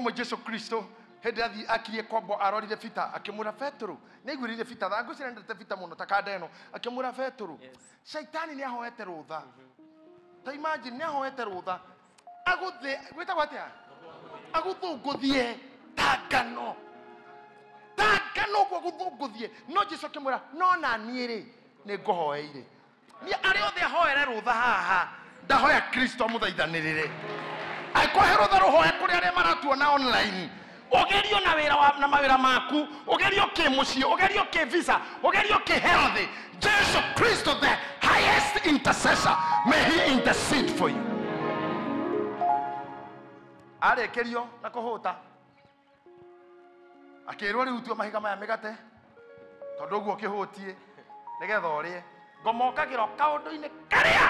Ũmwe Jesu Kristo hĩndĩ athiĩ akirie kwambwo arorire Peter akĩmwĩra Petero nĩaiguĩrĩire Peter tha ngwĩciria ndete Peter mũno ta kanda ĩno akĩmwĩra Petero shaitani nĩahoete rũtha ta imagine nĩahoete rũtha agũthĩ gwĩtagwo atĩa agũthũngũthie ta ngano ũguo agũthũngũthie no Jesu akĩmwĩra no na niĩ rĩ nĩ ngũhoeire niĩ arĩa othe ahoere rũtha haha ndahoya Kristo amũthaithanĩrĩre angĩkorwo rũtha rũhoe kũrĩ arĩa maratuona online ũgerio na wĩra wa na mawĩra maku ũgerio kĩ mũciĩ ũgerio kĩ visa ũgerio kĩ health Jesu Kristo the highest intercessor may he intercede for you arĩkĩrio na kũhũta akĩrwo rĩu tua mahiga maya mĩgate tondũ ũguo ũkĩhũtie nĩgetha ũrĩe ngomokagĩra kaũndũ-inĩ karĩa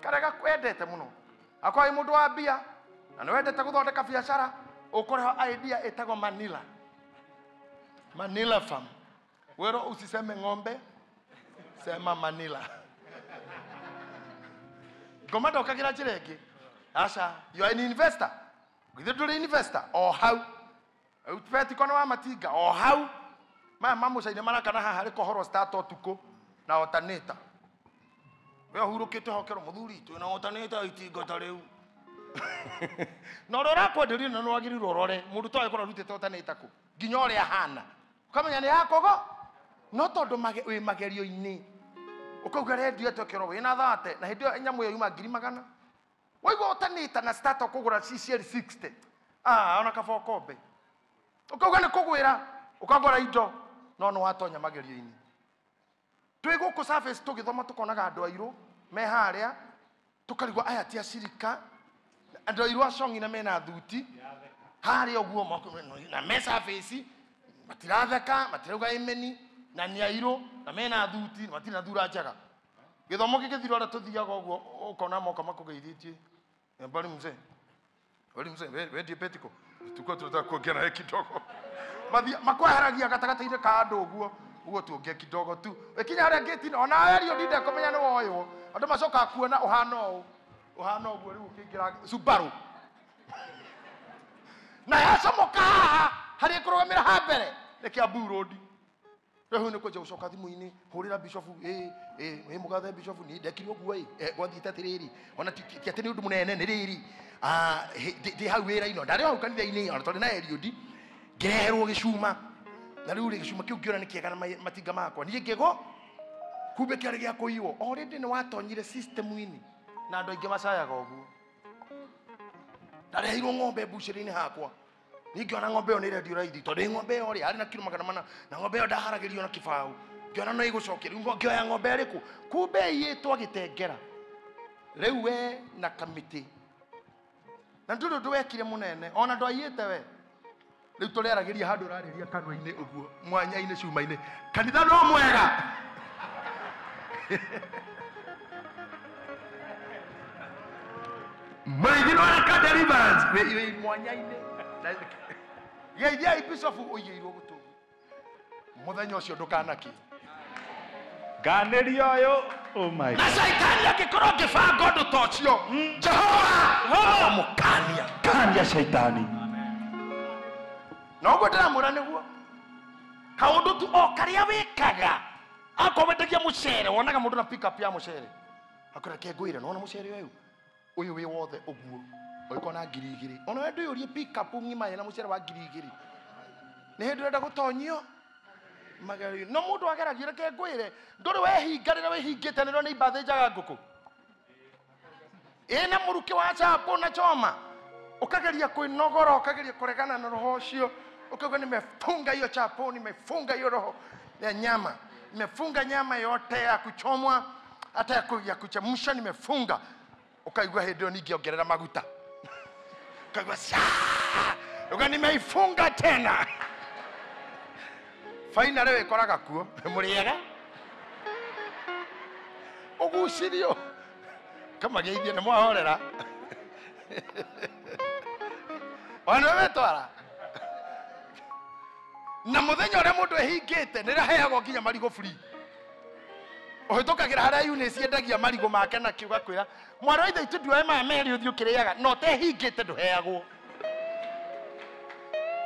karĩa gakwendete mũno akorwo wĩ mũndũ wa mbia na nĩ wendete gũthondeka biacara ũkoreho idea ĩtagwo Manila Manila farm wero usiseme ng'ombe sema Manila ngoma ndokagĩra njĩra ĩngĩ aca you are an investor githĩ ndũrĩ investor o hau betiko nĩ wa matinga o hau maya mamũcainĩ marakana haha harĩ kohoro start ũtukũ na otanĩta we ũhurũkĩte hokerwo mũthuri twĩna otanĩta itinga ta rĩu na ũrĩa ũrakwenderia na nĩwagĩrĩirwo ũrore mũndũ to agĩkorwo arutĩte otanĩta kũ nginya ũrĩa ahana ũkamenya nĩ yakogo no tondũ wĩ magerio-inĩ ũkauga rendio ĩtwekerwo wĩna thate na hĩndĩ ĩyo nyamũ ĩyo yuma 100,000 waigua ũtanĩta na starter ũkũgũra CCL 60 ah ona kaba ũkombe ũkauga nĩ kũgwĩra ũkagũra indo no nĩ watonya magerio-inĩ twĩ gũkũ surface tũgĩthoma tũkonaga andũ airũ me harĩa tũkarigwo aya ti acirika andũ airũ acongi na mena thuti harĩa ũguo na me surface matiratheka matirauga ĩmeni na nĩ airũ na mena thuti matirĩ na thura njega gĩthomo gĩgĩthira ũrĩa tũthiaga ũguo ũkona moka makũgeithĩtie habari mzee habari mzee we ndiye petiko tulikuwa tunataka kuongea nawe kidogo makweheragia gatagatĩ-inĩ ka andũ ũguo ũguo tuongee kidogo tu ĩkinya harĩa ngĩti ona erio ndinde kũmenya nĩ woywo andũ macokaga kuona ũhana ũũ ũhana ũguo rĩu ũkĩingĩra Subaru na yacomoka haha harĩa ĩkũrũgamĩra ha mbere nĩ Kiambu Road rĩu nĩ kwenja gũcoka thimũ-inĩ hũrĩra bishofu ĩ mũgathe bishofu niĩ ndekire ũguo ĩ gwathiĩte atĩrĩrĩ ona ti atĩ nĩ ũndũ mũnene nĩ rĩrĩ ndĩ hau wĩra-inĩ ndarĩ hau kanitha-inĩ ona tondũ na Eliud ngĩreherwo gĩcuma na rĩu rĩ gĩcuma kĩu ngĩona nĩ kĩega na matinga makwa niĩ ngĩgo kumbe kĩarĩ gĩa kũiywo already nĩ watonyire system-inĩ na andũ aingĩ macayaga ũguo ndareheirwo ng'ombe mbucĩrĩ-inĩ hakwa ningĩona ng'ombe ĩyo nĩ ĩrendio raithi tondũ ĩ ng'ombe ĩyo rĩ harĩ na kiro 400 na ng'ombe ĩyo ndaharagĩrio na kĩbaũ ngĩona no ĩgũcokia rĩu ngĩoya ng'ombe ĩrĩkũ kumbe ĩiyĩtwo gĩtengera rĩu we na kamĩtĩ na ndũrĩ ũndũ wekire mũnene ona ndwaiyĩte we rĩu tũreragĩria handũ ũrarĩria kanua-inĩ ũguo mwanya-inĩ cuma-inĩ kanitha no mwega mũrĩithi no areka deliverance wĩ mwanya-inĩ geithiai bishofu ũiyĩirwo gũtũ mũthenya ũcio ndũkanakĩ nganĩria ũyũ oh my na shaitani angĩkorwo ngĩbanga ũndũ ta ũcio Jehova amũkania kania shaitani na ũguo ndĩramwĩra nĩguo kaũndũ tu o karĩa wĩkaga akorwo wendagia mũcere wonaga mũndũ na pick up ya mũcere akwĩra ke ngwĩre nĩwona mũcere ũyũ ũyũ wĩ wothe ũguo ũgĩkorwo na 2,000 ona we ndũyũrie pick up ng'ima ĩna mũcere wa 2,000 nĩ hĩndĩ ũrenda gũtonyio magerio no mũndũ ageragio reke ngwĩre ndũrĩ wehinga rĩrĩa wĩhingĩte nĩrĩo nĩ imbathĩnjaga ngũkũ ĩna mũrukĩ wa chapo na choma ũkageria kwĩnogora ũkageria kũregana na roho ũcio ũkauga nimefunga hiyo chapo nimefunga hiyo roho ya nyama nimefunga nyama yote ya kuchomwa hata ya kuchemsha nimefunga ukaigua hĩndĩ ĩyo ningĩ ongerera maguta ukaigua saa uka nimeifunga tena finally wĩkoraga kuo mũrĩega ũgucirio kamageithie nĩ mwahorera ona wetwara na mũthenya ũrĩa mũndũ ehingĩte nĩraheagwo nginya marigũ free ũhĩtũkagĩra harĩa Eunice endagia marigũ make na kiuga kwĩra mwarĩ wa ithe itũ nduoe maya merĩ ũthiĩ ũkĩrĩaga na ũtehingĩte ndũheagwo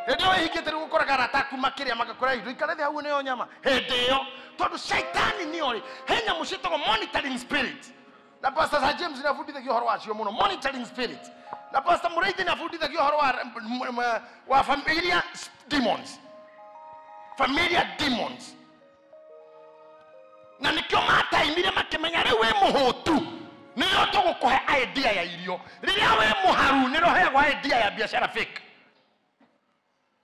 Hĩndĩ ĩyo wĩhingĩte rĩu ũkoraga arata aku makĩrĩa magakũra indo ikare thĩ hau nĩyo nyama. Hĩndĩ ĩyo tondũ shaitani nĩyo rĩ, he nyamũ ciĩtagwo monitoring spirit. Na Pastor Sir James nĩabundithagia ũhoro wacio mũno, monitoring spirit. Na Pastor Mũrĩithi nĩabundithagia ũhoro wa familiar demons. Familiar demons. Na nĩkĩo mataimire makĩmenya rĩu wĩ mũhũtu nĩyo tũgũkũhe idea ya irio. Rĩrĩa wĩ mũharu nĩrĩo ũheagwo idea ya biacara fake.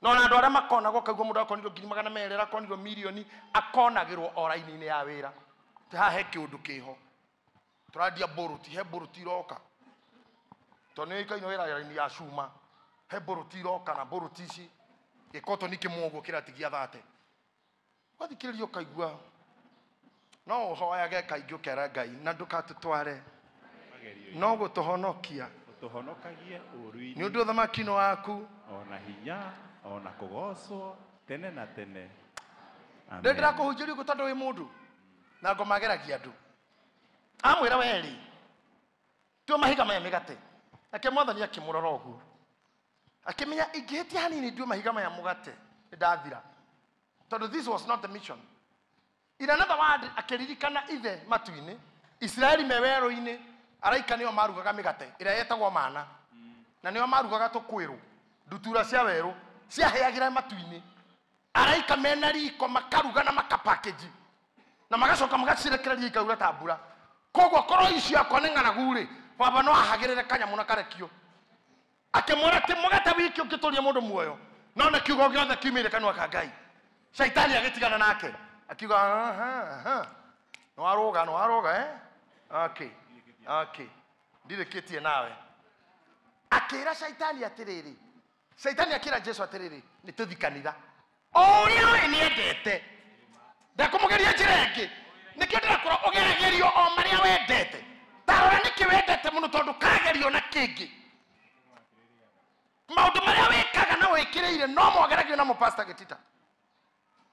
No na andũ arĩa makonagwo kaigua mũndũ akonirwo 200,000 akonirwo mirioni akonagĩrwo o raini-inĩ ya wĩra. Ti haha he kĩũndũ kĩho. Tũrandia mbũrũti, he mbũrũti iroka. Tondũ nĩ ũĩkaine wĩra raini ya cuma. He mbũrũti iroka na mbũrũti ici gĩkotoni kĩmwe ũguo kĩratigia thate. Wathikĩrĩria ũkaigua no ũhoyage kaingĩ ũkera Ngai na ndũgatũtware no gũtũhonokia. Ũtũhonokagie ũũru-inĩ. Nĩ ũndũ ũthamaki nĩ waku. Ona hinya, ona kũgocwo tene na tene. Amen. Nĩ ndĩrakũhunjĩria ũguo tondũ wĩ mũndũ na ngoma ageragia andũ. Amwĩra we rĩ, tua mahiga maya mĩgate. Nake mwathani akĩmũrora ũguo. Akĩmenya ingĩhĩtia hanini ndue mahiga maya mũgate, nĩ ndathira. Tondũ this was not the mission. In another word, akĩririkana ithe matu-inĩ, Isiraeli me werũ-inĩ, araika nĩo marugaga mĩgate ĩrĩa yetagwo mana. Na nĩo marugaga tũkwĩrũ, ndutura cia werũ, ciahĩagĩra matu-inĩ. Araika mena riko makaruga na makapackage. Na magacoka magacirekereria ikaura ta mbura. Koguo korwo icio akwa nĩ ng'aragu rĩ, baba no ahagĩrĩre kanyamũ na karekio. Akĩmwĩra ti mũgate wiki ũngĩtũria mũndũ muoyo, no nĩ kiugo gĩothe kiumĩire kanua ka Ngai. Shaitani agĩtigana nake. Akiuga aha aha. No waruga eh? Okay. Okay. Ndirĩkĩtie nawe. Akĩra shaitani atĩrĩrĩ. Shaitani akĩra Jesu atĩrĩrĩ, nĩ tũthi kanitha. O ũrĩa we nĩendete. Ndakũmũgeria njĩra ĩngĩ. Nĩkĩo ndĩrakũra ũgeragĩrio o marĩa wendete. Ta rora nĩkĩ wendete mũno tondũ kagerio na kĩngĩ. Maũndũ marĩa wĩkaga na wĩkĩrĩire no mogeragio namo Pastor Gĩtita.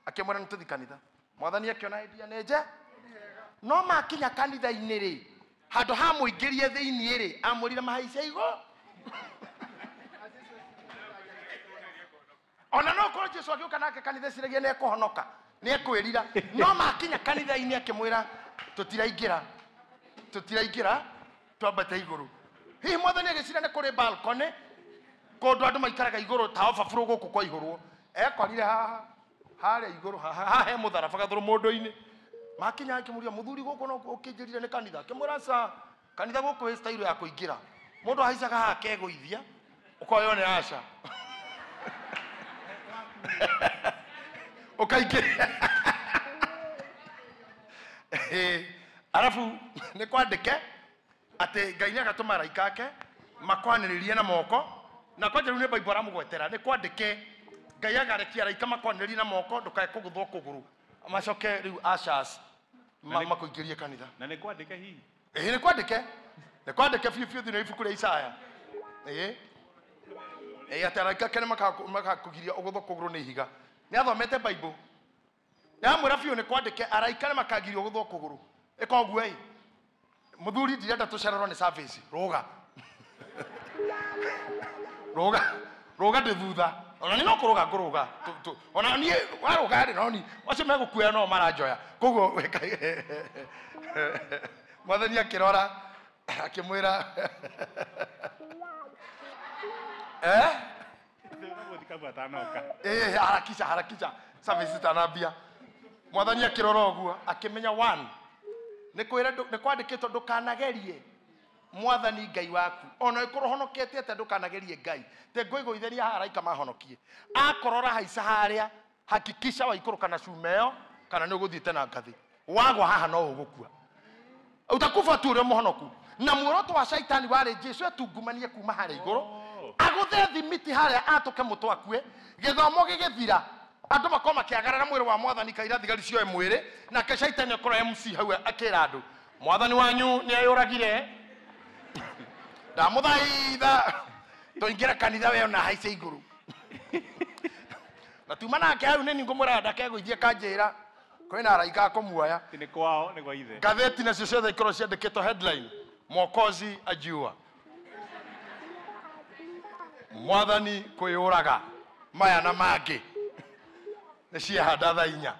Akĩmwĩra nĩ tũthi kanitha. Mwathani akĩona idea nĩ nje. No makinya kanitha-inĩ rĩ, handũ ha mũingĩrie thĩiniĩ rĩ, amwĩrire mahaice igũrũ. Ona no korwo Jesu agĩũka nake kanitha eciragia nĩ ekũhonoka, nĩ ekwĩrira. No makinya kanitha-inĩ akĩmwĩra tũtiraingĩra, tũtiraingĩra, twambate igũrũ. Hihi mwathani agĩcira nĩ kũrĩ balcony kũndũ andũ maikaraga igũrũ ta overflow gũkũ kwa ihũrwo. Ekorire haha harĩa igũrũ haha haha he mũtharaba gathũrũ mũndũ-inĩ. Makinya akĩmũria mũthuri gũkũ no ũkĩnjĩrire nĩ kanitha. Akĩmwĩra ca kanitha gũkũ wĩ style ya kũingĩra. Mũndũ ahaicaga haha akegũithia ũkoywo nĩ aca. Ũkaingĩra. Arabu nĩ kwandĩke atĩ Ngai nĩagatũma araika ake makwanĩrĩrie na moko. Na kwanja rĩu nĩ Bible aramũgwetera, nĩ kwandĩke Ngai agarekia araika makwanĩrĩrie na moko ndũkae kũgũthwo kũgũrũ. Macoke rĩu ushers makũingĩrie kanitha. Na nĩ kwandĩke hihi? Ĩĩ nĩ kwandĩke. Nĩ kwandĩke biũ biũ thĩinĩ wa ibuku rĩa Isaya. Ĩĩ. Ĩĩ atĩ araika ake nĩ makakũgiria ũgũthwo kũgũrũ nĩ ihiga. Nĩ athomete Bible. Nĩ amwĩra biũ nĩ kwandĩke araika nĩ makagirio ũgũthwo kũgũrũ. Ĩka ũguo ĩ. Mũthuri ndirenda tũcererwo nĩ service. Rũga. Rũga. Rũga ndĩ thutha. Ona nĩ no kũrũga ngũrũga. Ona niĩ warũga rĩ no ni acio megũkuoya no maranjoya. Koguo weka mwathani akĩrora akĩmwĩra eh? Eh, harakisha harakisha service itanambia. Mwathani akĩrora ũguo akĩmenya one nĩ kwĩra nĩ kwandĩkĩtwo ndũkanagerie mwathani Ngai waku. Ona ĩkorwo honokete atĩa ndũkanagerie Ngai. Te ngũigũithĩria haha araika mahonokie. Akorora haica harĩa hakikisha waikũrũka na cuma ĩyo kana nĩ ũgũthiĩte na ngathĩ. Wagwa haha no ũgũkua. Utakufa tu ũrĩa mũhonoku. Na muoroto wa shaitani warĩ Jesu atungumanie kuma harĩa igũrũ. Agũthe thimiti harĩa atũke mũtwe akue. Gĩthomo gĩgĩthira. Andũ makorwo makĩagarara mwĩrĩ wa mwathani kaira thigari cioe mwĩrĩ. Nake shaitani akorwo MC hau akĩra andũ. Mwathani wanyu nĩ eyũragire. Ndamũthaitha tũingĩre kanitha we ona haice igũrũ. Na tuma nake hau nĩ ngũmwĩra ndakegũithie kanjĩra kwĩna araika a kũmuoya. Nĩ kwao nĩ kwa ithe. Ngathĩti nacio ciothe ikorwo ciandĩkĩtwo headline Mwokozi ajiua. Mwathani kwĩyũraga. Maya na mangĩ nĩ ciahanda thaa inya.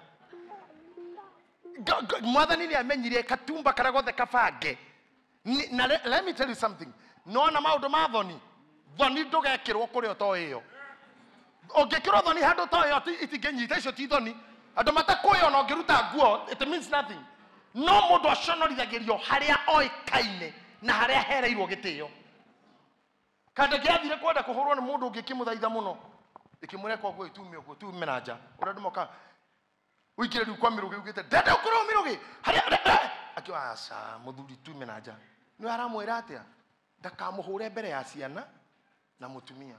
Mwathani nĩ amenyire katumba karĩa gothe kabange. Na let me tell you something. Nona maũndũ ma thoni, thoni ndũgekĩrwo kũrĩa ũtoĩ ĩyo. Ũngĩkĩrwo thoni handũ ũtoĩ ĩyo itingĩnyita, icio ti thoni. Andũ matakũĩ ona ũngĩruta nguo, it means nothing. No mũndũ aconorithagĩrio harĩa oĩkaine na harĩa hereirwo gĩtĩo. Kanda gĩathire kwenda kũhũrwo nĩ mũndũ ũngĩ kĩmũthaitha mũno, ĩkĩmũreka ũguo ĩtume ũguo tume na nja. Ũrĩa andũ moka ũingĩre rĩu kwa mĩrũgĩ ugĩte ndenda ũkorwo mĩrũgĩ harĩa akiuga aca mũthuri tume na nja. Nĩ aramwĩra atĩa? Ndakamũhũre mbere ya ciana na mũtumia,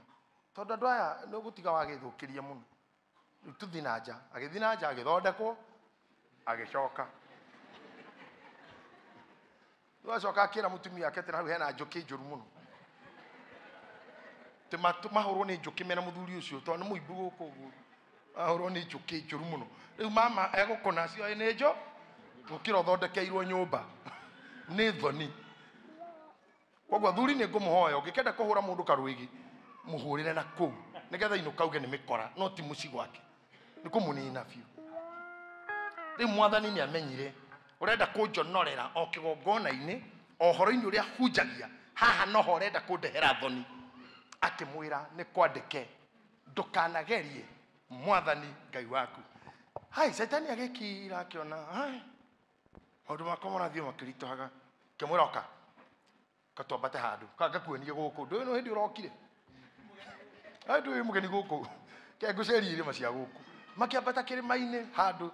tondũ andũ aya nĩ ũgũtiga wagĩthũkĩria mũno. Rĩu tũthiĩ na nja. Agĩthiĩ na nja, agĩthondekwo, agĩcoka. Rĩu acoka akĩra mũtumia ake atĩ hau hena njũkĩ njũru mũno, atĩ mahũrwo nĩ njũkĩ mena mũthuri ũcio, tondũ nĩ mũimbu gũkũ ũguo, ahũrwo nĩ njũkĩ njũru mũno. Rĩu mama egũkũna cioĩ nĩ njũ gũkĩra ũthondekeirwo nyũmba nĩ thoni. Koguo athuri nĩ ngũmũhoya, ũngĩkenda kũhũra mũndũ karwĩgĩ, mũhũrĩre na kũu nĩgetha inũka uge nĩ mĩkora, no ti mũciĩ gwake, nĩ kũmũnina biũ. Rĩu mwathani nĩ amenyire ũrenda kũnjonorera o kĩgongona-inĩ, o ũhoro-inĩ ũrĩa hunjagia haha noho ũrenda kũndehera thoni. Akĩmwĩra nĩ kwandĩke, ndũkanagerie mwathani Ngai waku. Hai, Caitani agĩkira akĩona hai maũndũ makwa marathiĩ makĩritũhaga. Akĩmwĩra oka katwambate handũ ngakuonie gũkũ, ndũĩ no hĩndĩ ũrokire, ndũĩ mũgeni gũkũ, ke ngũcerie irĩma cia gũkũ. Makĩambata kĩrĩma-inĩ handũ,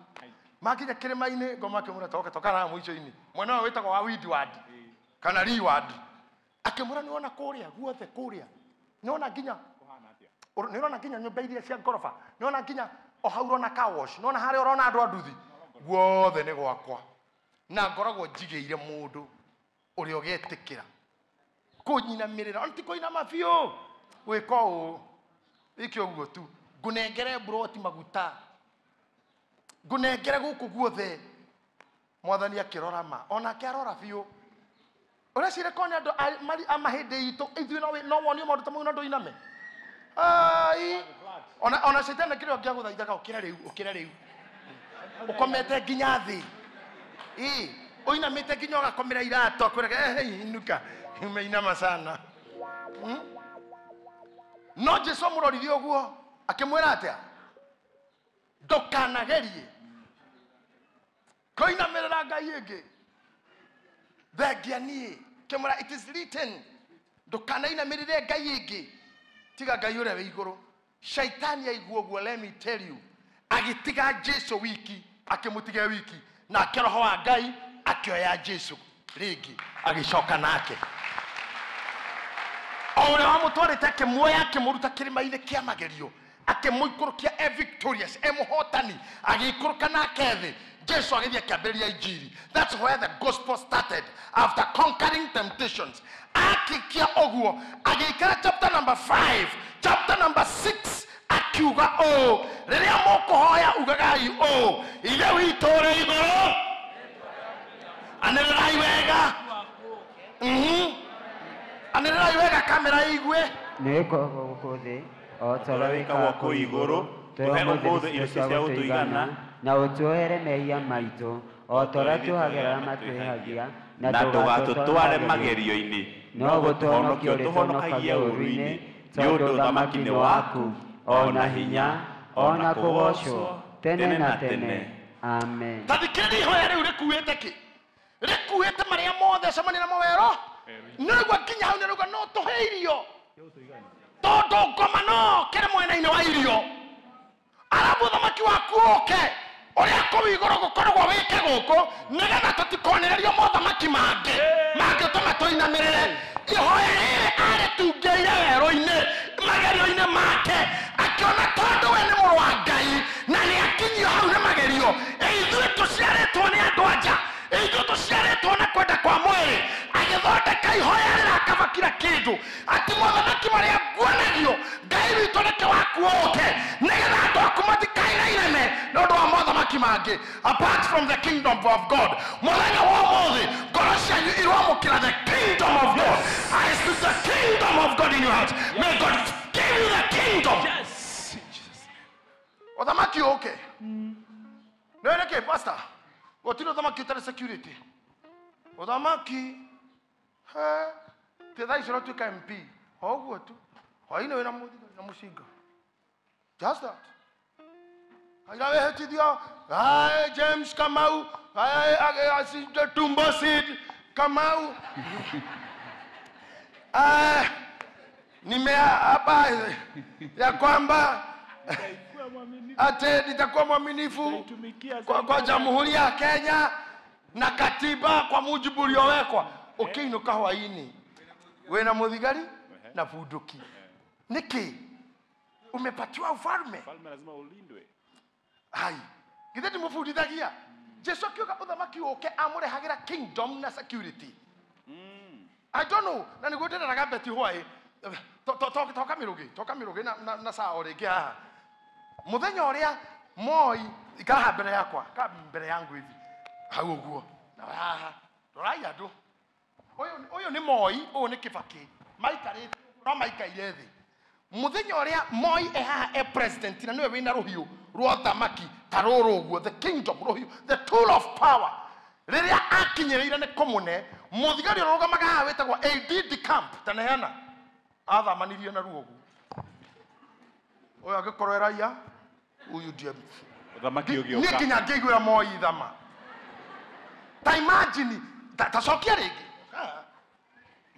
makinya kĩrĩma-inĩ ngoma akĩmwĩra toka toka na mũico-inĩ mwena ũyũ wĩtagwo wa Windward kana Reward. Akĩmwĩra nĩwona kũrĩa guothe kũrĩa, nĩwona nginya nĩũrona nginya nyũmba iria cia ngoroba, nĩwona nginya o hau ũrona car wash, nĩwona harĩa ũrona andũ a nduthi, guothe nĩ gwakwa, na ngoragwo njigĩire mũndũ ũrĩa ũgetĩkĩra kũnyinamĩrĩra, ona ti kũinama biũ, gwĩka ũũ wĩke ũguo tu, ngũnengere mburoti maguta, ngũnengere gũkũ guothe. Mwathani akĩrora ma, onake arora biũ. Ũreciria korwo nĩ andũ a mahĩndĩ itũ ithuĩ no wonio maũndũ ta mau na ndũiname? Ai, ona caitani kĩrĩa ũngĩagũthaithaga ũkĩra rĩu, ũkĩra rĩu, ũkomete nginya thĩ, ĩ ũinamĩte nginya ũgakomera iratũ, akwĩraga inuka, umeinama sana. No Jesu amũroririe ũguo akĩmwĩra atĩa? Ndũkanagerie kũinamĩrĩra Ngai ĩngĩ thengia niĩ. Kĩmwĩra it is written, ndũkanainamĩrĩre Ngai ĩngĩ tiga Ngai ũrĩa wĩ igũrũ. Shaitani aigua ũguo, let me tell you, agĩtiga Jesu wiki, akĩmũtiga wiki, nake roho wa Ngai akĩoya Jesu rĩngĩ agĩcoka nake. O ũrĩa wamũtwarĩte akĩmuoya akĩmũruta kĩrĩma-inĩ kĩa magerio, akĩmũikũrũkia e victorious, e mũhotani, agĩikũrũka nake thĩ. Jesu agĩthiĩ akĩambĩrĩria injiri. That's where the gospel started after conquering temptations. Akĩkia ũguo agĩikara chapter number 5, chapter number 6, akiuga ũũ, rĩrĩa mũkũhoya ugagai ũũ, Ithe witũ ũrĩ igũrũ, anĩrĩrai wega, anĩrĩrai wega kamera igue. Nĩ wĩkagwo gũkũ thĩ o ta ũrĩa wĩkagwo kũu igũrũ. Tũhe ũmũthĩ irio cia gũtũigana, na ũtuohere mehia maitũ o ta ũrĩa tuohagĩra arĩa matwĩhagia, na ndũgatũtware magerio-inĩ, no gũtũhonokia ũrĩtũhonokagia ũũru-inĩ, tondũ ũthamaki nĩ waku, o na hinya, o na kũgoocwo tene na tene. Amen. Ta thikĩrĩria ihoya rĩu rĩkuĩte kĩ? Rĩkuĩte marĩa mothe acemania namo werũ. Nĩraigua nginya hau nĩrauga no tũhe irio, tondũ ngoma no kĩrĩ mwena-inĩ wa irio. Arabu ũthamaki waku ũke ũrĩa kũu igũrũ gũkoragwo wĩke gũkũ, nĩgetha tũtikonererio mothamaki mangĩ mangĩtũma tũinamĩrĩre. Ihoya rĩrĩ arĩtungĩire werũ-inĩ magerio-inĩ make, akĩona tondũ we nĩ mũrũ wa Ngai na nĩ akinyio hau nĩ magerio. Ithuĩ tũciarĩtwo nĩ andũ anja, ithuĩ tũciarĩtwo na kwenda kwa mwĩrĩ. Agĩthondeka ihoya rĩrakaba kila kĩndũ, atĩ mothamaki marĩa nguonagio Ngai witũ reke waku ũke, nĩgetha andũ aku matikainainame nĩ ũndũ wa mothamaki mangĩ apart from the kingdom of God. Mũthenya wa ũmũthĩ ngoro cianyu iroamũkĩra the kingdom of God. I speak the kingdom of God in your heart. May God give you the kingdom. Yes. Ũthamaki ũke. Nĩ nĩkĩ pastor? Gũtirĩ ũthamaki ũtarĩ security. Ũthamaki he ti thaa ici ũratuĩka MP. O ũguo tu. Hwaĩ-inĩ wĩna mũthigari na mũcinga. Just that. Kaira wĩhĩtithio, "Ae, James Kamau, ae, Tumbo Seed Kamau. Nimeapa ya kwamba ate nitakuwa mwaminifu kwa Jamhuri ya Kenya na katiba kwa mujibu uliowekwa." Ukiinuka hwaini wena muthigari na bunduki. Niki umepatiwa ufalme. Ufalme lazima ulindwe. Hai, githe ndimũbundithagia Jesu akiuga ũthamaki ũke amũrehagira kingdom na security. I don't know. Na nĩguo ndĩreraga Betty hwaĩ toka mĩrũgĩ, toka mĩrũgĩ na saa o rĩngĩ haha. Mũthenya ũrĩa Moi ikara mbere yakwa, ka mbere yangu hivi. Hau ũguo. Na haha. Rorai andũ. Ũyũ nĩ Moi, ũyũ nĩ Kibaki. Maikarĩte no maikaire thĩ. Mũthenya ũrĩa Moi e haha e president na nĩwe wĩna rũhiũ rwa ũthamaki ta rũrũ ũguo, the kingdom rũhiũ, the tool of power. Rĩrĩa akinyĩrĩire nĩ kũmũne, mũthigari ũrũgamaga haha wĩtagwo AD camp taneana athamanirie na ruo ũguo. Ũyũ angĩkorwo e raia, ũyũ ndiĩ Ũthamaki ũgĩũka. Niĩ nginya ngĩiguĩra Moi thama. Ta imagine, ta cokia rĩngĩ.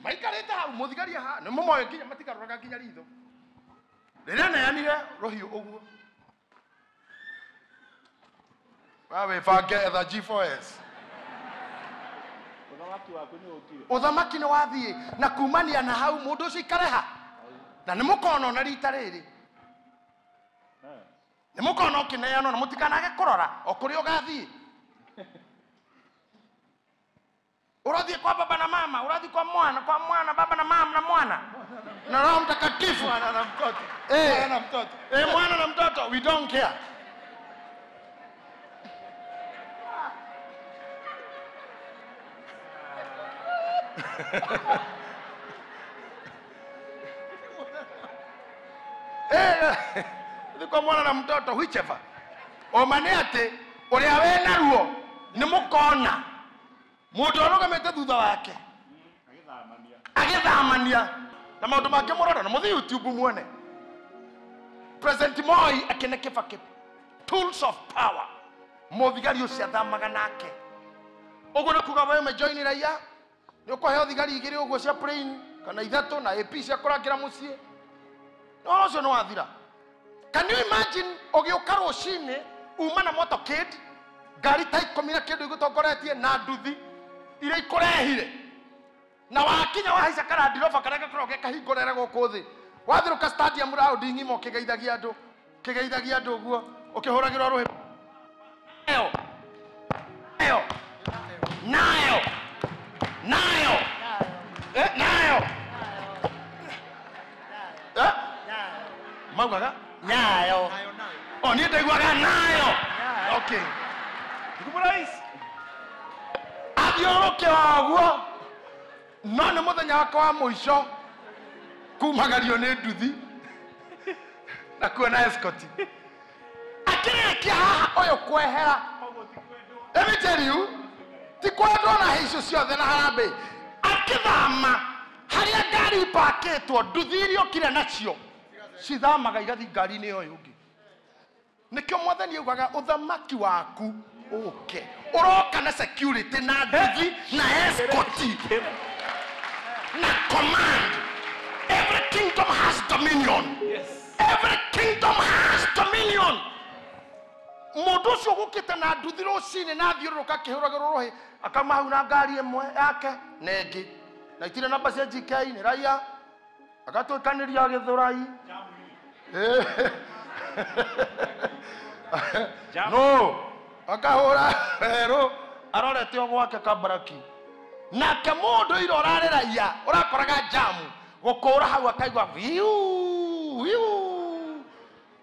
Maikarĩte hau mũthigari haha, nĩ mũmoĩ nginya matigarũraga nginya ritho. Rĩrĩa neanire rũhiũ ũguo. Wewe wĩbange etha G4S. Ũthamaki waku nĩ ũkire. Ũthamaki nĩ wathiĩ na kumania na hau mũndũ ũcio ikare ha. Na nĩ mũkona ona rita rĩrĩ. Nĩ mũkona ũkĩneanwo na mũtikanage kũrora o kũrĩa ũgathiĩ. Ũrathiĩ kwa baba na mama, ũrathiĩ kwa mwana, baba na mama na mwana. Na Roho Mtakatifu. Mwana na mtoto. Mwana na mtoto. Mwana na mtoto, we don't care. Kwa mwana na mtoto, whichever. Omane atĩ ũrĩa wĩna ruo nĩ mũkona mũndũ arũgamĩte thutha wake agĩthamania na maũndũ mangĩ mũrora na mũthiĩ YouTube muone. President Moi akĩne Kibaki tools of power. Mũthigari ũcio athamaga nake. Ũguo nĩ kuga wewe umejoin raia nĩ ũkũheo thigari igĩrĩ ũguo cia plane kana ithatũ na AP cia kũrangĩra mũciĩ. No ũcio nĩ wathira. Can you imagine ũgĩũka rũcinĩ uma na motorcade ngari ta 10 na kĩndũ igũtongoretie na nduthi iria ikũrehire na wakinya wahaica karandiroba karĩa gakoragwo ge kahingũrere gũkũ thĩ wathirũka stadium round ng'ima ũkĩgeithagia andũ ũguo ũkĩhũragĩrwo rũhĩ nayo nayo nayo nayo nayo maugaga nayo. Oh, niĩ ndaiguaga nayo. Okay. Athiũrũrũke o ũguo no nĩ mũthenya wakwa wa mũico kumagario nĩ nduthi na kuona escort. Akĩrĩkia haha ũyũ kwehera. Let me tell you, ti kwendwo na haico ciothe na harambee. Akĩthama harĩa ngari ipakĩtwo nduthi iria okire nacio cithamaga igathiĩ ngari-inĩ ũyũ ũngĩ. Nĩkĩo mwathani augaga ũthamaki waku ũke. Ũroka na security na nduthi na escort na command. Every kingdom has dominion. Yes. Every kingdom has dominion. Mũndũ ũcio ũgũkĩte na nduthi rũcinĩ na athiũrũrũka akĩhũragĩrwo rũhĩ akauma hau na ngari ĩmwe yake na ĩngĩ na itirĩ namba cia GK nĩ raia agatuĩkanĩria Gĩthũrai. No akahũra werũ arorete o gwake Kabaraki. Nake mũndũ ira ũrarĩ raia ũrakoraga jamu gũkũra hau akaigua wiu wiu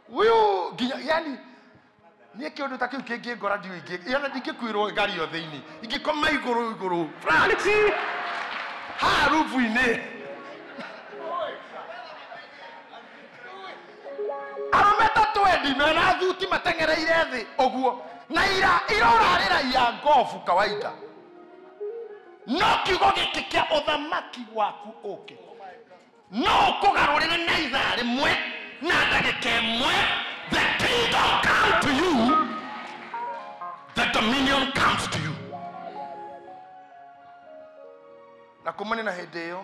wiu nginya yani niĩ kĩũndũ ta kĩu kĩngĩngora ndiũ ingĩ yani ndingĩkuĩrwo ngari ĩyo thĩinĩ ingĩkoma igũrũ igũrũ flat haha rubu-inĩ. Arũme ta 20 mena thuti mateng'ereire thĩ ũguo na ira irorarĩra ya ngobu kawaida. No kiugo gĩkĩ kĩa ũthamaki waku ũke no ũkũgarũrĩre na ithaa rĩmwe na ndagĩka ĩmwe. The kingdom come to you, the dominion comes to you. Na kumania na hĩndĩ ĩyo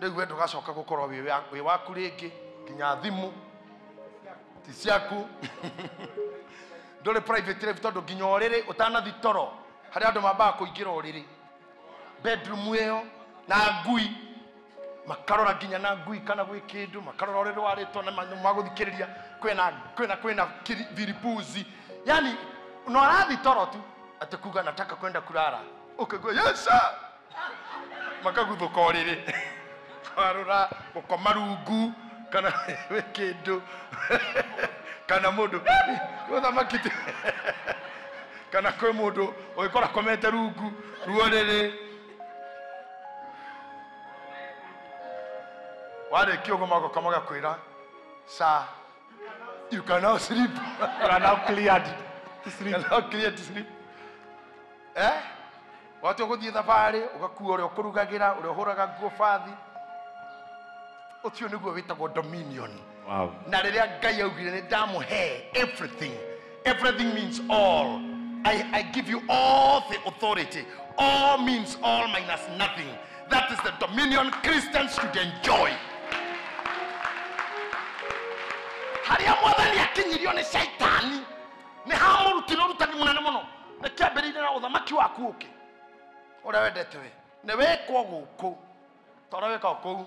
rĩu we ndũgacoka gũkorwo wĩ waku rĩngĩ nginya thimũ ti ciaku ndũrĩ private life tondũ nginya ũrĩrĩ ũtanathi toro harĩa andũ mambaga kũingĩra ũrĩrĩ bedroom ĩyo na ngui makarora nginya na ngui kana gwĩ kĩndũ makarora ũrĩrĩ warĩtwo na magũthikĩrĩria kwĩna viripuzi yani no arathi toro tu atĩ kuga nataka kwenda kulala ũkaigua yes sir makaguthũka ũrĩrĩ warora gũkoma rungu kana gwĩ kĩndũ kana mũndũ ũthamaki kana kwĩ mũndũ ũgĩkora komete rungu ruorĩrĩ warĩkia ũguo magoka magakwĩra sir you can now sleep. You are now cleared to sleep. You are now cleared to sleep. Eh? Watu ũgũthiĩ thabarĩ ũgakua ũrĩa ũkũrugagĩra ũrĩa ũhũraga nguo bathi ũcio nĩguo wĩtagwo dominion. Wow. Na rĩrĩa Ngai augire nĩ ndamũhe everything. Everything means all. I give you all the authority. All means all minus nothing. That is the dominion Christians should enjoy. Harĩa mwathani akinyirio nĩ caitani nĩ hamũrutire ũrutani mũnene mũno nĩ kĩambĩrĩirie na ũthamaki waku ũke ũrĩa wendete we nĩ wĩkwo gũkũ ta ũrĩa wĩkagwo kũu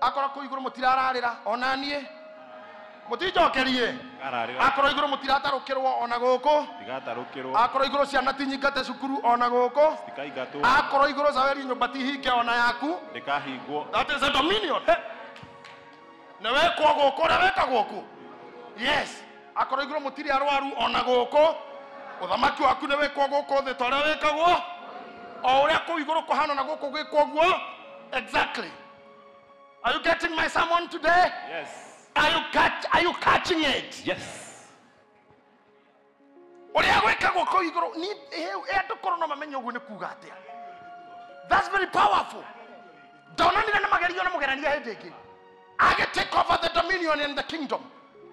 akorwo kũu igũrũ mũtirararĩra ona niĩ mũtinjokerie akorwo igũrũ mũtiratarũkĩrwo ona gũkũ akorwo igũrũ ciana ti nyingate cukuru ona gũkũ akorwo igũrũ caweri nyũmba ti hinge ona yaku ndĩkahingwo. That is a dominion. Nĩ wĩkwo gũkũ ũrĩa wĩkagwo kũu. Yes, akorwo igũrũ mũtirĩ arwaru ona gũkũ ũthamaki waku nĩ wĩkwo gũkũ thĩ ta ũrĩa wĩkagwo o ũrĩa kũu igũrũ kũhana na gũkũ gwĩkwo guo. Exactly. Are you getting my sermon today? Yes. Are you catching it? Yes. Ũrĩa gwĩkagwo kũu igũrũ ni andũ korwo no mamenye ũguo nĩ kuga atĩa. That's very powerful. Ndonanire na magerio na mũgerania hĩndĩ ĩngĩ agĩ take over the dominion and the kingdom.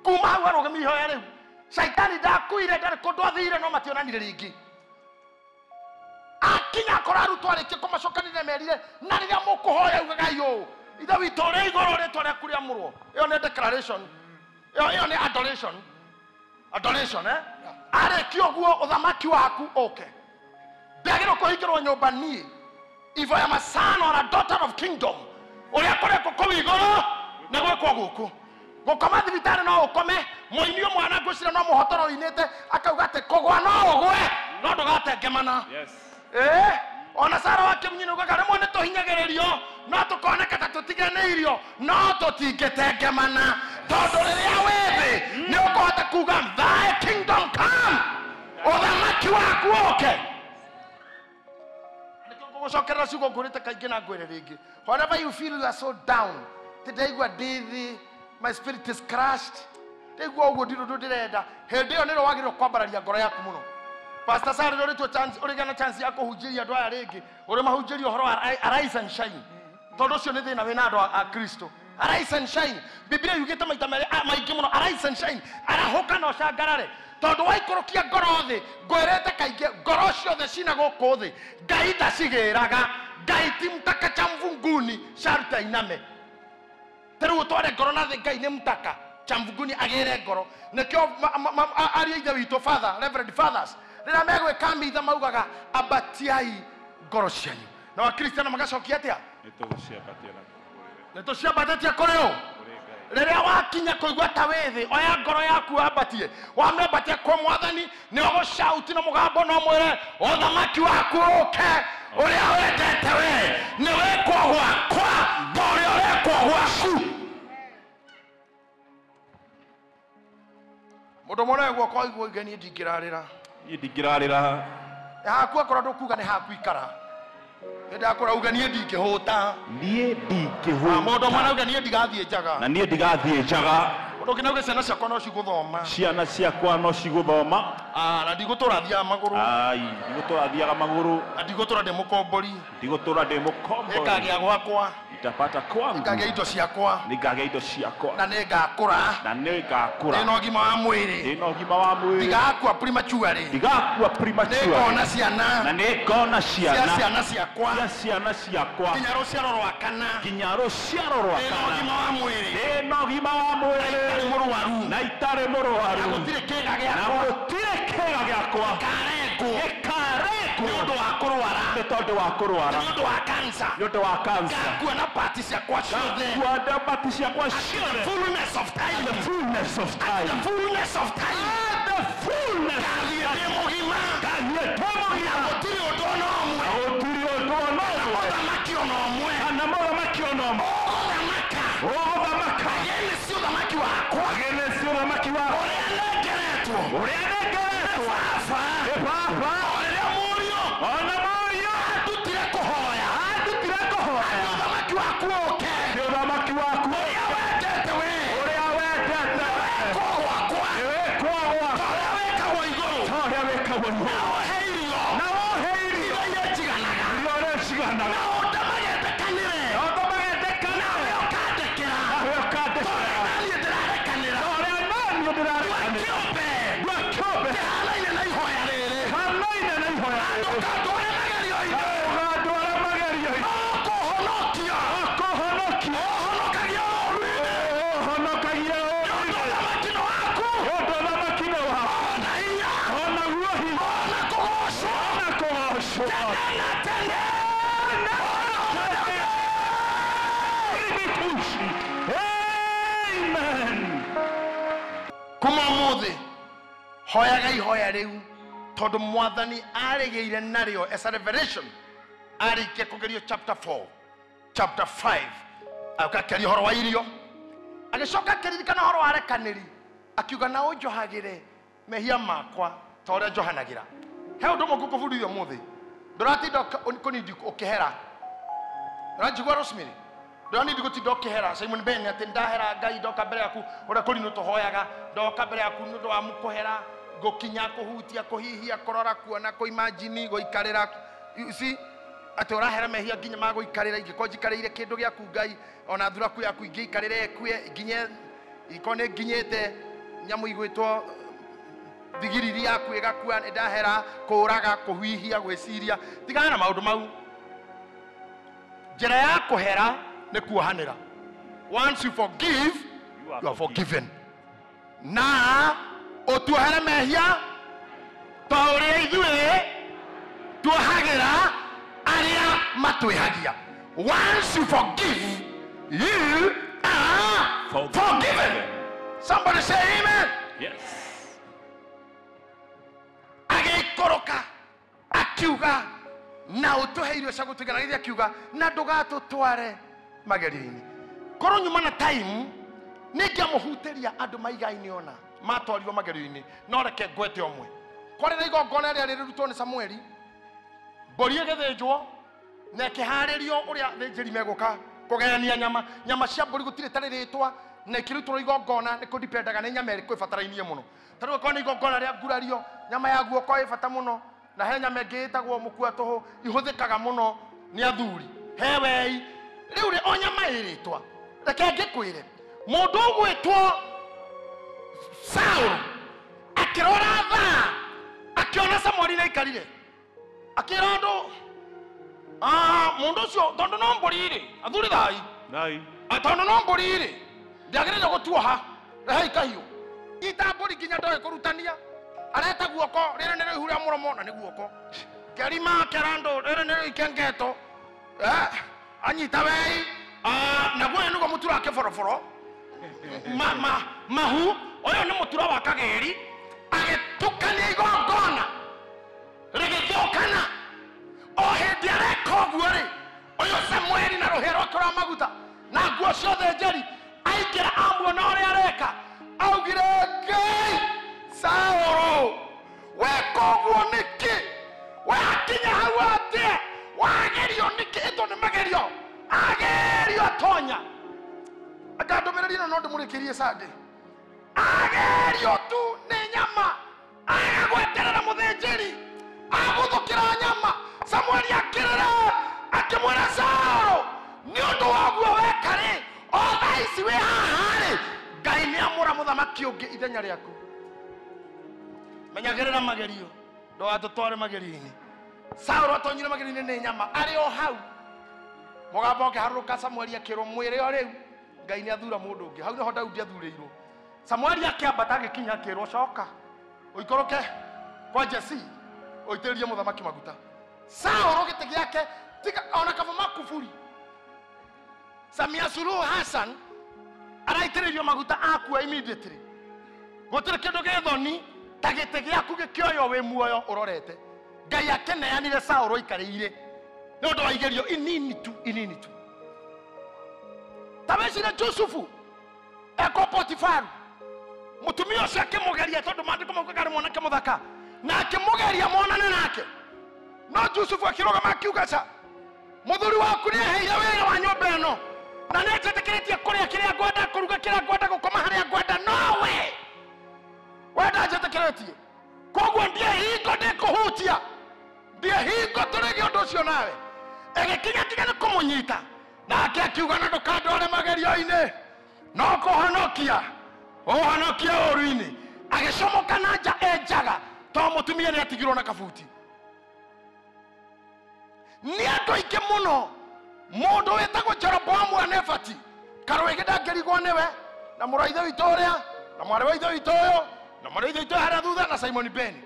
Kuma hau arũgamia ihoya rĩu caitani ndakuire ndarĩ kũndũ athire no mationanire rĩngĩ akinya akora arutwo arĩkie kũmacokanĩrĩria merire na rĩrĩa mũkũhoya ugagai ũũ ithe witũ ũrĩa igũrũ rĩtwa rĩaku rĩamũrwo. Ĩyo nĩ declaration, ĩyo nĩ adoration. Adoration eh? Arĩkia ũguo ũthamaki waku ũke ndagĩrĩirwo kũhingĩrwo nyũmba niĩ. If I am a son or a daughter of kingdom ũrĩa kũrekwo kũu igũrũ nĩ gwĩkwo gũkũ gũkoma thibitarĩ no ũkome mũini ũmwe na ngwĩciria no mũhotoro ũinĩte akauga atĩ kũgwa no ũgwe no ndũgatengemana. Yes. Ona Sara wa Kĩmunyinĩ ugaga rĩmwe nĩ tũhinyagĩrĩrio no tũkoneka ta tũtiganĩirio no tũtingĩtengemana tondũ rĩrĩa wĩ thĩ nĩ ũkũhota kuga thy kingdom come ũthamaki waku ũke. Nĩkĩo ngũgũcokerera ciugo ngũrĩte kaingĩ na ngwĩre rĩngĩ. Whenever you feel you are so down ti ndaigua ndĩ thĩ, my spirit is crushed, ndaigua ũguo ndirĩ ũndũ ndĩrenda, hĩndĩ ĩyo nĩrĩo wagĩrĩirwo kwambararia ngoro yaku mũno. Pastor Sarah ũrĩtwo chance ũrĩgĩa na chance ya kũhunjĩria andũ aya rĩngĩ ũrĩ mahunjĩria ũhoro wa arise and shine tondũ ũcio nĩ thĩna wĩna andũ a Kristo. Arise and shine. Biblia yugĩte maita maingĩ mũno arise and shine, arahũka na ũcangarare tondũ waikũrũkia ngoro thĩ ngwĩrĩte kaingĩ ngoro ciothe cina gũkũ thĩ Ngai ndacigĩraga. Ngai ti mtaka cha mvunguni sharti ainame. Ta rĩu ũtware ngoro na thĩ Ngai nĩ mtaka cha mvunguni agĩre ngoro. Nĩkĩo ariũ a ithe witũ father reverend fathers rĩrĩa megwĩka mitha maugaga ambatiai ngoro cianyu na wakristiano magacokia atĩa nĩ tũciambatĩtie kũrĩ ũ rĩrĩa wakinya kũigua ta wĩ thĩ oya ngoro yaku wambatie wamĩambatia kwĩ mwathani nĩ ũgũcauti na mũgambo no mwĩre ũthamaki waku ũke ũrĩa wendete we nĩ wĩkwo gwakwa ta ũrĩa ũrekwo gwaku. Mũndũ ũmwe no guoko aigua oige niĩ ndingĩrarĩra niĩ ndingĩrarĩra haku akorwo ndũkuga nĩ haku ikara nĩ ndakũra uga niĩ ndingĩhũta niĩ ndingĩhũta mũndũ ũmwe auga niĩ ndigathiĩ njaga na niĩ ndigathiĩ njaga Mũndũ ũngĩ nauge ciana ciakwa no cigũthoma. Ciana ciakwa no cigũthoma. Na ndigũtũra thiaga magũrũ. Ai, ndigũtũra thiaga magũrũ. Na ndigũtũra ndĩ mũkombori. Ndigũtũra ndĩ mũkombori. Nĩngagĩa gwakwa. Nitapata kwangu. Nĩngagĩa indo ciakwa. Nĩngagĩa indo ciakwa. Na nĩngakũra. Na nĩngakũra. Ndĩna ũgima wa mwĩrĩ. Ndĩna ũgima wa mwĩrĩ. Ndigakua prematurely. Ndigakua prematurely. Nĩngona ciana. Na nĩngona ciana. Cia ciana ciakwa. Cia ciana ciakwa. Nginya rũciaro rwa kana. Nginya rũciaro rwa kana. Ndĩna ũgima wa mwĩrĩ. Ndĩna ũgima wa mwĩrĩ. Na itarĩ mũrwaru. Na itarĩ mũrwaru. Na gũtirĩ kĩga gĩakwa. Na gũtirĩ kĩga gĩakwa. Gĩkarengwo. Gĩkarengwo. Nĩ ũndũ wa kũrwara. Nĩ tondũ wa kũrwara. Nĩ ũndũ wa cancer. Nĩ ũndũ wa cancer. Ngakua na pati ciakwa ciothe. Ngakua na pati ciakwa ciothe. The fullness of time. The fullness of time. The fullness of time. The fullness. Ngathiĩ ndĩ mũgima. Ngathiĩ ndĩ mũgima. Na gũtirĩ ũndũ ona ũmwe. Na gũtirĩ ũndũ ona ũmwe. Mũthamaki ona ũmwe. Kana mũthamaki ona ũmwe. Ũgũthamaka. Ũgũthamaka. Ageni si ũthamaki wakwa. Ageni si ũthamaki wakwa. Ũrĩa nengeretwo. Ũrĩa nengeretwo. Baba. Nĩ baba. O rĩrĩa mũriũ. Ona mũriũ. Andutire kũhoya. Andutire kũhoya. Nĩ ũthamaki waku ũke. Nĩ ũthamaki waku. Ũrĩa wendete we. Ũrĩa wendete we. Wĩkwo gwakwa. Nĩ wĩkwo gwakwa. Ta ũrĩa wĩkagwo igũrũ. Ta ũrĩa wĩkagwo igũrũ. Na ũhe irio. Na ũhe irio. Irio iria njiganaga. Irio iria njiganaga. Na ũndamagetekanĩre. Na ũndamagetekanĩre. Nawe ũkandekera. Nawe ũkandekera. Ta ũrĩa naniĩ ndĩrarekanĩra. Ta ũrĩa naniĩ ndĩrarekanĩra. Ndua kĩũmbe. Ndua kĩũmbe. Kĩhanaine na ihoya rĩrĩ. Kĩhanaine na ihoya rĩrĩ. Ndũkandware magerio-inĩ. Ndũkandware magerio-inĩ. No kũhonokia. No kũhonokia. Ũhonokagia ũũru-inĩ. Ũhonokagia ũũru-inĩ. Nĩ ũndũ ũthamaki nĩ waku. Nĩ ũndũ ũthamaki nĩ waku. Ona hinya. Ona guo hinya. Ona kũgocwo. Ona kũgocwo. Tene na tene. Amen. Kuma ũmũthĩ hoyaga ihoya rĩu tondũ mwathani arĩgĩire narĩo as a revelation arĩkia kũgerio chapter 4 chapter 5 agĩũka akĩaria ũhoro wa irio agĩcoka akĩririkana ũhoro wa rekanĩri akiuga na ũnjohagĩre mehia makwa ta ũrĩa njohanagĩra. He ũndũ ũmwe ngũkũbundithia ũmũthĩ ndũratinda kũnindi ũkĩhera. Ũranjigua Rosemary? Ndũranindi gũtinda ũkĩhera Simon Ben atĩ ndahera Ngai ndoka mbere yaku ũrĩa kũrinũ tũhoyaga ndoka mbere yaku nĩ ũndũ wa kũhera gũkinya kũhutia kũhihia kũrora kuona kũimagine gũikarĩra. You see atĩ ũrahera mehia nginya ma gũikarĩra ingĩkorwo njikarĩire kĩndũ gĩaku Ngai ona thuraku yaku ingĩikarĩre ĩkue nginye ingĩkorwo nĩ nginyĩte nyamũ igwĩtwo thigiriri yaku ĩgakua nĩ ndahera kũũraga kũhihia gwĩciria tigana na maũndũ mau. Njĩra ya kũhera nĩ kuohanĩra. Once you forgive, you are forgiven. Na ũtuohere mehia ta ũrĩa ithuĩ tuohagĩra arĩa matwĩhagia. Once you forgive, you are forgiven. Somebody say amen. Yes. Agĩikũrũka akiuga na ũtũhe irio cia gũtũigana gĩthiĩ akiuga na ndũgatũtware magerio-inĩ. Korwo nyuma na time nĩngĩamũhutĩria andũ maigaine ona matwarirwo magerio-inĩ no reke ngwete ũmwe. Kwarĩ na igongona rĩrĩa rĩrutwo nĩ Samueli mbũri ĩgĩthĩnjwo na ĩkĩharĩrio ũrĩa athĩnjĩri megũka kũgayania nyama. Nyama cia mbũri gũtirĩ tarĩ rĩtwa na ĩkĩrutwo igongona nĩ kũdipendaga nĩ nyama ĩrĩkũ ĩbatarainie mũno. Ta rĩu okorwo nĩ igongona rĩa ngurario nyama ya guoko ĩ bata mũno na he nyama ĩngĩ ĩtagwo mũkua tũhũ ihũthĩkaga mũno nĩ athuri he wei rĩu rĩ o nyama ĩ rĩtwa. Reke ngĩkwĩre mũndũ ũgwĩtwo Saũlũ akĩrora thaa akĩona Samueli nĩ aikarire akĩra andũ mũndũ ũcio tondũ no mbũri rĩ athuri thai tondũ no mbũri rĩ ndĩagĩrĩire gũtuoha rehei kahiũ ita mbũri nginya ndoĩ kũrutania areta guoko rĩrĩ nĩrĩo ihu rĩa mũromo na nĩ guoko kĩarima kĩara andũ rĩrĩ nĩrĩo ikengeto anyita wei naguo ũyũ nĩguo mũtura wa kĩboroboro mahu ũyũ nĩ mũtura wa kagĩri agĩtukania igongona rĩgĩthũkana o hĩndĩ areka ũguo rĩ ũyũ Samueli na rũhĩa rwake rwa maguta na nguo ciothe njeri aingĩra amuona ũrĩa areka augire Ngai Saũlũ weka ũguo nĩkĩ wakinya hau atĩa wagerio nĩkĩ ĩtũ nĩ magerio agerio atonya. Anga ndũmĩrĩri ĩno no ndĩmũrĩkĩrie Sunday. Agerio tu nĩ nyama. Aga gweterera mũthĩnjĩri. Aguthũkĩra nyama. Samueli akĩrĩra akĩmwĩra Saũlũ, nĩ ũndũ wa ũguo weka rĩ, o thaa ici wĩ haha rĩ, Ngai nĩ amũra mũthamaki ũngĩ ithenya rĩaku. Menyagĩrĩra magerio, ndũgatũtware magerio-inĩ. Saũlũ atonyire magerio-inĩ nĩ nyama, arĩ o hau. Mũgambo ũkĩharũrũka Samueli akĩrwo mwĩre o rĩu Ngai nĩ athura mũndũ ũngĩ. Hau nĩho Daudi athurĩirwo. Samueli akĩambata agĩkinya akĩrwo coka ũikũrũke kwa Jesse ũitĩrĩrie mũthamaki maguta. Saũlũ gĩtĩ gĩake tiga ona kaba makuburi. Samia Suluhu Hassan araitĩrĩrio maguta akua immediately. Gũtirĩ kĩndũ gĩthoni ta gĩtĩ gĩaku gĩkĩoywo wĩ muoyo ũrorete. Ngai akĩneanire Saũlũ aikarĩire nĩ ũndũ wa igerio inini tu inini tu. Ta wĩcirie Jusufu eko Potifaru, mũtumia ũcio akĩmũgeria tondũ maandĩko maugaga arĩ mwanake mũthaka, na akĩmũgeria monane nake. No Jusufu akĩrũgama akiuga ca, mũthuri waku nĩ aheire wĩra wa nyũmba ĩno na nĩ anjĩtĩkĩrĩtie kũrĩa kĩrĩa ngwenda, kũruga kĩrĩa ngwenda, gũkoma harĩa ngwenda, no we ndanjĩtĩkĩrĩtie. Koguo ndiĩ hingo ndĩkũhutia, ndiĩ hingo tũrĩgie ũndũ ũcio nawe. Ĩgĩkinya nginya nĩ kũmũnyita, nake akiuga na ndũkandware magerio-inĩ, no kũhonokia ũhonokie ũũru-inĩ. Agĩcomoka na nja e njaga tondũ mũtumia nĩ atigirwo na kabuti. Nĩ andũ aingĩ mũno. Mũndũ wĩtagwo Jeroboamu wa Nebati, karũĩgĩ ndangĩrigwo nĩwe, na mũrũ wa ithe witũ ũrĩa, na mwarĩ wa ithe witũ ũyũ, na mwarĩ wa ithe witũ harĩa thutha, na Simon Ben.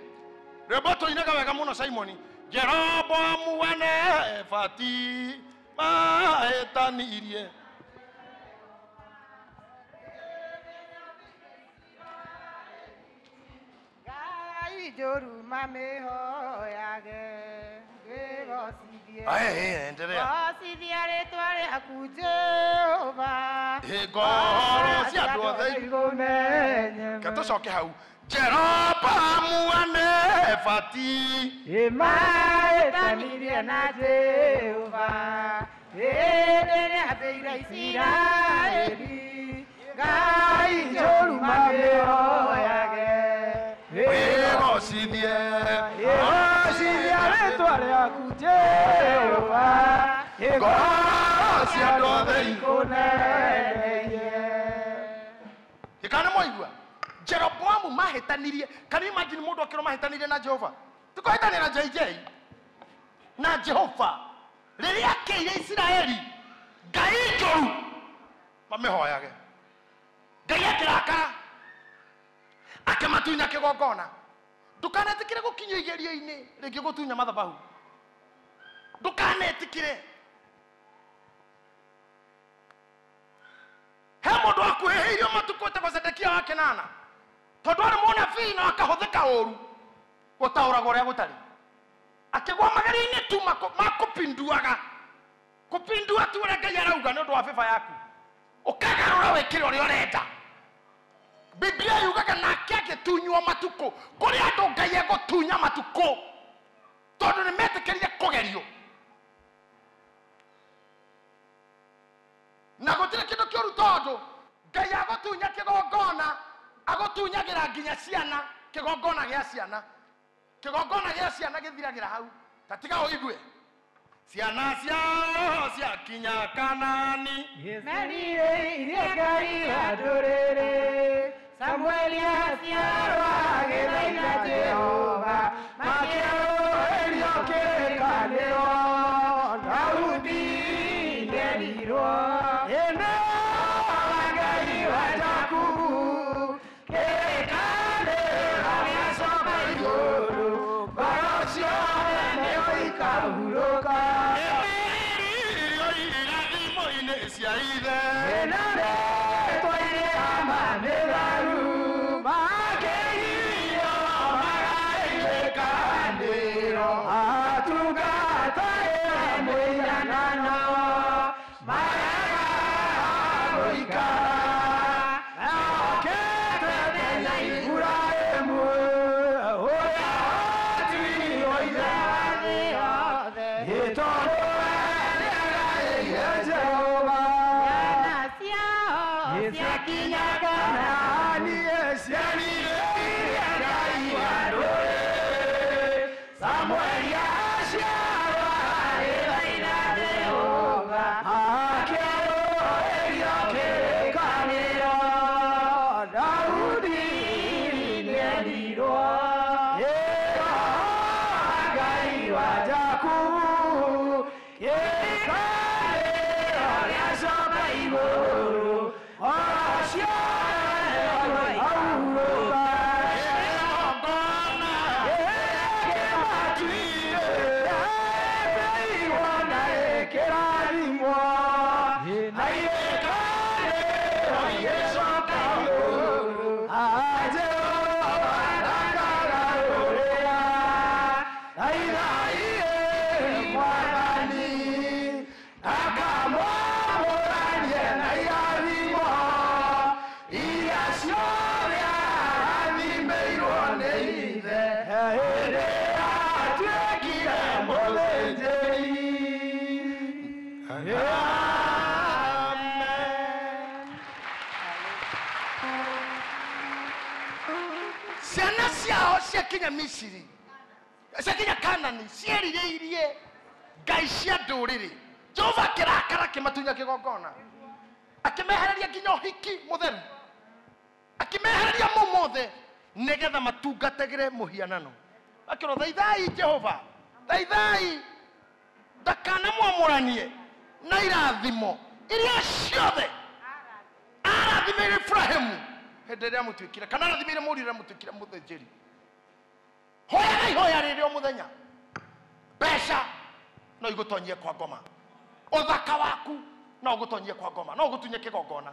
Rwĩmbo tũinaga wega mũno Simon. Jeroboamu wa Nebati mahĩtanirie. Ngai njũru mamĩhoyage ngĩgocithie. Ae, endelea. Gocithia rĩtwa rĩaku Jehova. Ngoro cia andũ othe ikũmenye. Reke tũcoke hau. Jeroboamu wa Nebati Mahĩtanirie na Jehova hĩndĩ ĩrĩa ateire Isiraeli. Ngai njũru mamĩhoyage wĩgocithie. Gocithia rĩtwa rĩaku Jehova. Ngoro cia andũ othe ikũnenehie. Gĩkana mwaigua Jeroboamu mahĩtanirie. Can you imagine mũndũ akĩrwo mahĩtanirie na Jehova? Tũkũhĩtania na JJ na Jehova rĩrĩa akĩire Isiraeli Ngai njũru mamĩhoyage. Ngai akĩrakara akĩmatunya kĩgongona. Ndũkanetĩkĩre gũkinyio igerio-inĩ rĩngĩ gũtunya mathabahu. Ndũkanetĩkĩre. He mũndũ akuhĩhĩirio matukũ etagwo Zedekia wa Kenana, tondũ arĩ mũnabii na akahũthĩka ũũru gũtaũragwo ũrĩa gũtarĩ. Akĩgwa magerio-inĩ tu makũpinduaga, kũpindua tu ũrĩa Ngai arauga nĩ ũndũ wa bĩba yaku, ũkagarũra wĩkĩre ũrĩa ũrenda. Biblia yugaga nake agĩtunywo matukũ. Kũrĩ andũ Ngai egũtunya matukũ tondũ nĩ metĩkĩrire kũgerio. Na gũtirĩ kĩndũ kĩũru tondũ Ngai agũtunya kĩgongona, agũtunyagĩra nginya ciana, kĩgongona gĩa ciana. Kĩgongona gĩa ciana gĩthiragĩra hau. Ta tiga ũigue. Ciana ciao ciakinya Kanani, Merirĩirie Ngai wa ndũrĩrĩ. Samueli aciarwo agĩthaitha Jehova, makĩarũĩrio kĩrĩkanĩro. Daudi nĩerirwo, ĩno Ngai wa Jakubu, kĩrĩkanĩro gĩacoka igũrũ, ngoro ciothe nĩho ikahurũka. Irio irathimo-inĩ cia ithe. Ĩno rĩtwa rĩa mamĩtharu, makĩgirio magaĩrĩkanĩro. Atungatagĩra mĩhianano, marega gũikara. Mehokete na Iburahĩmu, ũrĩa watuirwo ithe wa thĩ yothe. Nĩ tondũ we nĩagaĩire Jehova. Ciana ciao igũrũ acio ahurũka kĩgongona kĩmatuire ĩigua na ĩkĩrathimwo na ĩkanĩrwo igĩcoka igũrũ Jehova ndakagarũrĩra thaithai Mwathani akamwamũranie na irathimo iria ciothe arathimĩirwo nĩ Ithe hĩndĩ atuĩkire mũthĩnjĩri. Amen. Ciana ciao ciakinya Misiri, ciakinya Kanani, cierirĩirie ngai cia ndũrĩrĩ. Jehova akĩrakara akĩmatunya kĩgongona, akĩmehereria nginya ũhiki mũtheru, akĩmehereria mau mothe nĩgetha matungatagĩre mũhianano. Akĩrwo thaithai Jehova, thaithai ndakanamwamũranie na irathimo iria ciothe arathimĩire Ibrahimu hĩndĩ ĩrĩa amũtuĩkire, kana arathimĩire mũriũ ũrĩa amũtuĩkire mũthĩnjĩri. Hoyaga ihoya rĩrĩ o mũthenya. Mbeca no igũtonyie kwa ngoma, ũthaka waku no ũgũtonyie kwa ngoma, no ũgũtunye kĩgongona.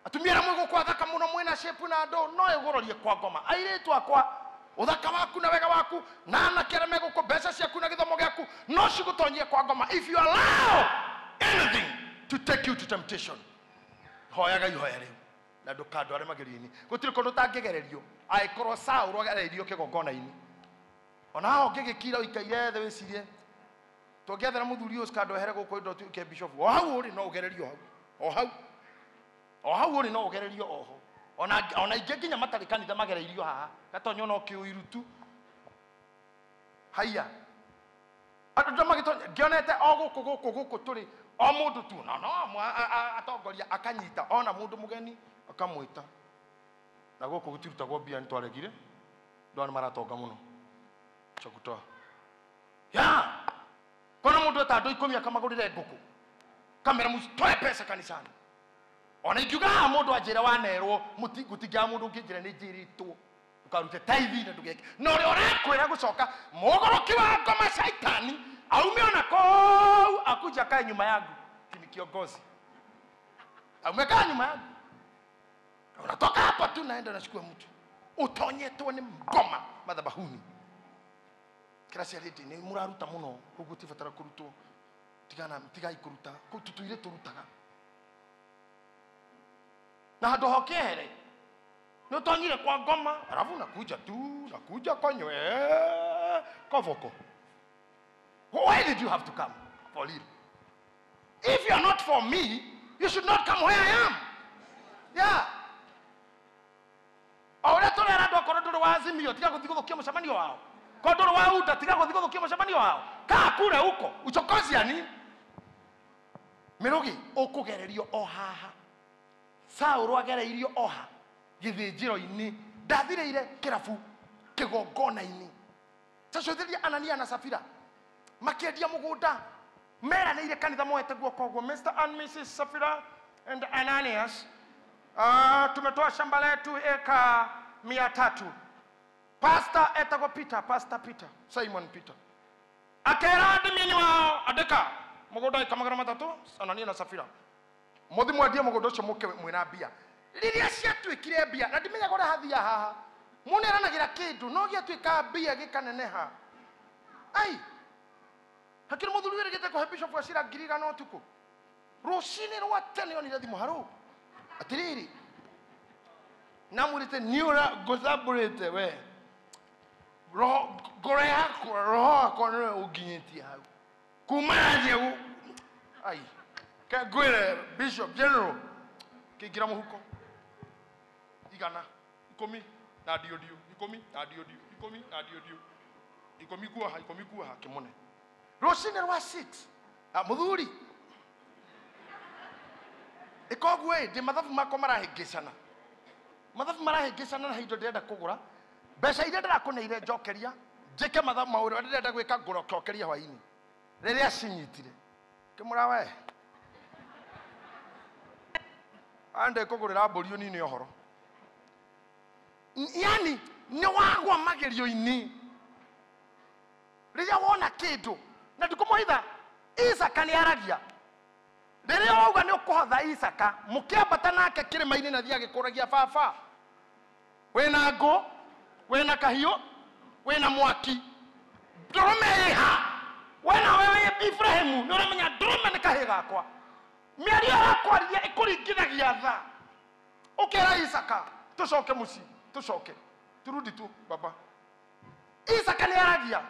Atumia arĩa mwĩ gũkũ athaka mũno mwĩna shape na andũ no ĩgũrorie kwa ngoma. Airĩtu akwa, ũthaka waku na wega waku na anake arĩa me gũkũ, mbeca ciaku na gĩthomo gĩaku no cigũtonyie kwa ngoma if you allow anything to take you to temptation. Hoyaga ihoya rĩu na ndũkandware magerio-inĩ. Gũtirĩ kũndũ ũtangĩgererio angĩkorwo Saũlũ agereirio kĩgongona-inĩ. Ona haha ũngĩgĩkira ũikaire thĩ wĩcirie tũngĩethera mũthuri ũyũ cikandwehere gũkũ indo tuĩke bishop, o hau ũrĩ no ũgererio hau, o hau, o hau ũrĩ no ũgererio oho. Ona ingĩ nginya matarĩ kanitha magereirio haha, gatonywo no kĩũirutu. Haiya andũ ndo magĩtonya, ngĩonete o gũkũ gũkũ gũkũ tũrĩ o mũndũ tu no no atongoria akanyita ona mũndũ mũgeni akamwĩta, na gũkũ gũtirutagwo mbia nĩtwaregire, andũ aya nĩmaratonga mũno chakutoa ya kona mũndũ eta andũ 10 akamagũrĩre ngũkũ kamera mũcitoe pesa kanisani. Ona ingiuga haha mũndũ anjĩre wanerwo gũtingĩaga mũndũ ũngĩnjĩra nĩ njĩrĩtwo ndũkarute taithi na ndũgeke, na ũrĩa ũrakwĩra gũcoka mũgũrũki wa ngoma caitani aume ona kũu akuja kae nyuma yangu tini kiongozi aume kae nyuma yangu, unatoka hapa tu naenda unachukua mtu utonyetwo nĩ ngoma madhabahuni. Kĩracia rĩndĩ nĩ mũraruta mũno koguo tibatara kũrutwo, tigana tigai kũruta kũu tũtũire tũrutaga na handũ hokĩehere nĩ ũtonyire kwa ngoma alafu nakuja tu nakuja konywe kovoko. Why did you have to come for real? If you are not for me, you should not come where I am. Yeah. O ũrĩa tũrera andũ akorwo ndũrĩ wa Azimio tiga gũthiĩ gũthũkia mũcemanio wao, korwo ndũrĩ wa UDA tiga gũthiĩ gũthũkia mũcemanio wao, kaa kure huko uchokozi ya nini? Mĩrũgĩ ũkũgererio o haha. Saũlũ agereirio o ha gĩthĩnjĩro-inĩ, ndathirĩire kĩrabu kĩgongona-inĩ. Tacũthĩria Anania na Safira makĩendia mũgũnda, meranĩire kanitha moete guoko ũguo, Mr and Mrs Safira and Ananias, tumetoa shamba letu eka 300. Pastor etagwo Peter, Pastor Peter, Simon Peter akera admin wao andĩka mũgũnda eka 300 Anania na Safira mũthi mwendie mũgũnda ũcio mũke mwĩna mbia. Rĩrĩa ciatuĩkire mbia, na ndimenyaga ũrĩa hathia haha, mũneranagĩra kĩndũ no gĩatuĩka mbia gĩkaneneha. Ai hakĩrĩ mũthuri wĩrĩgĩte kũhe bishop Wachira 1,000 ũtukũ, rũcinĩ rwa tene onire thimũ harũ atĩrĩrĩ namwĩrĩte niĩ ũrĩa ngũcambũrĩte we roho ngoro yakwa roho wakwa nĩwe ũnginyĩtie hau kuma yanjia ai ke ngwĩre bishop general kĩingĩra mũhuko 100 10 na ndio ndio 10 na ndio ndio 10 na ndio ndio 10 kuoha 10 kuoha kĩmũne rũcinĩ rwa 6 mũthuri ĩkoguo ĩ ndĩ mathabu makwa marahĩngĩcana, mathabu marahĩngĩcana na indo ndĩrenda kũgũra, mbeca iria ndĩrakũneire njokeria njĩke mathabu maũrĩa ndĩrenda gwĩka ngũcokeria hwainĩ. Rĩrĩa cinyitire ngĩmwĩra we Ande kũgũrĩra mbũri ũnini ũhoro. Yani nĩ wagwa magerio-inĩ. Rĩrĩa wona kĩndũ na ndikũmũhitha Isaka nĩ aragia. Rĩrĩa wauga nĩ ũkũhotha Isaka, mũkĩambata nake kĩrĩma-inĩ na thiĩ agĩkũragia baba. Wĩna ngũ, wĩna kahiũ, wĩna mwaki. Ndũrũme ĩha. We nawe wĩ Ibrahimu nĩ ũramenya ndũrũme nĩ kahĩĩ gakwa. Mĩario arakwaria ĩkũringithagia tha. Ũkera Isaka, tũcoke mũciĩ, tũcoke. Turudi tu baba. Isaka nĩ aragia.